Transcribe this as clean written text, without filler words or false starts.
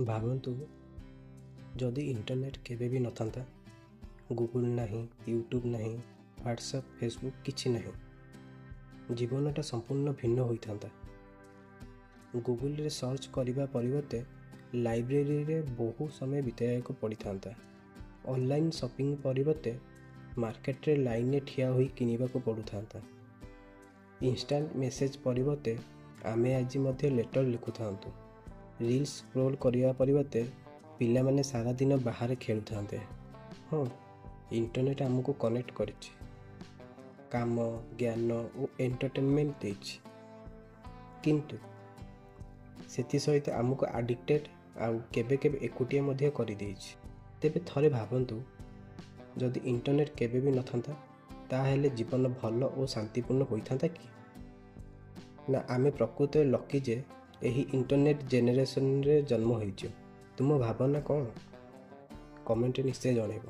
ଭାବନ୍ତୁ, ଯଦି ଇଣ୍ଟରନେଟ୍ କେବେ ବି ନଥାନ୍ତା, ଗୁଗୁଲ୍ ନାହିଁ, ୟୁଟ୍ୟୁବ୍ ନାହିଁ, ହ୍ୱାଟ୍ସଆପ୍, ଫେସବୁକ୍ କିଛି ନାହିଁ, ଜୀବନଟା ସମ୍ପୂର୍ଣ୍ଣ ଭିନ୍ନ ହୋଇଥାନ୍ତା। ଗୁଗୁଲରେ ସର୍ଚ୍ଚ କରିବା ପରିବର୍ତ୍ତେ ଲାଇବ୍ରେରୀରେ ବହୁ ସମୟ ବିତାଇବାକୁ ପଡ଼ିଥାନ୍ତା। ଅନଲାଇନ୍ ସପିଂ ପରିବର୍ତ୍ତେ ମାର୍କେଟରେ ଲାଇନରେ ଠିଆ ହୋଇ କିଣିବାକୁ ପଡ଼ୁଥାନ୍ତା। ଇନଷ୍ଟାଣ୍ଟ ମେସେଜ୍ ପରିବର୍ତ୍ତେ ଆମେ ଆଜି ମଧ୍ୟ ଲେଟର୍ ଲେଖୁଥାନ୍ତୁ। ରିଲ୍ସ ସ୍କ୍ରୋଲ୍ କରିବା ପରିବର୍ତ୍ତେ ପିଲାମାନେ ସାରାଦିନ ବାହାରେ ଖେଳୁଥାନ୍ତେ। ହଁ, ଇଣ୍ଟରନେଟ୍ ଆମକୁ କନେକ୍ଟ କରିଛି, କାମ, ଜ୍ଞାନ ଓ ଏଣ୍ଟରଟେନମେଣ୍ଟ ଦେଇଛି, କିନ୍ତୁ ସେଥିସହିତ ଆମକୁ ଆଡ଼ିକ୍ଟେଡ଼ ଆଉ କେବେ କେବେ ଏକୁଟିଆ ମଧ୍ୟ କରିଦେଇଛି। ତେବେ ଥରେ ଭାବନ୍ତୁ, ଯଦି ଇଣ୍ଟରନେଟ୍ କେବେ ବି ନଥାନ୍ତା, ତାହେଲେ ଜୀବନ ଭଲ ଓ ଶାନ୍ତିପୂର୍ଣ୍ଣ ହୋଇଥାନ୍ତା କି ନା? ଆମେ ପ୍ରକୃତରେ ଲକି ଯେ ଏହି ଇଣ୍ଟରନେଟ୍ ଜେନେରେସନରେ ଜନ୍ମ ହୋଇଛୁ। ତୁମ ଭାବନା କ'ଣ? କମେଣ୍ଟରେ ନିଶ୍ଚୟ ଜଣାଇବ।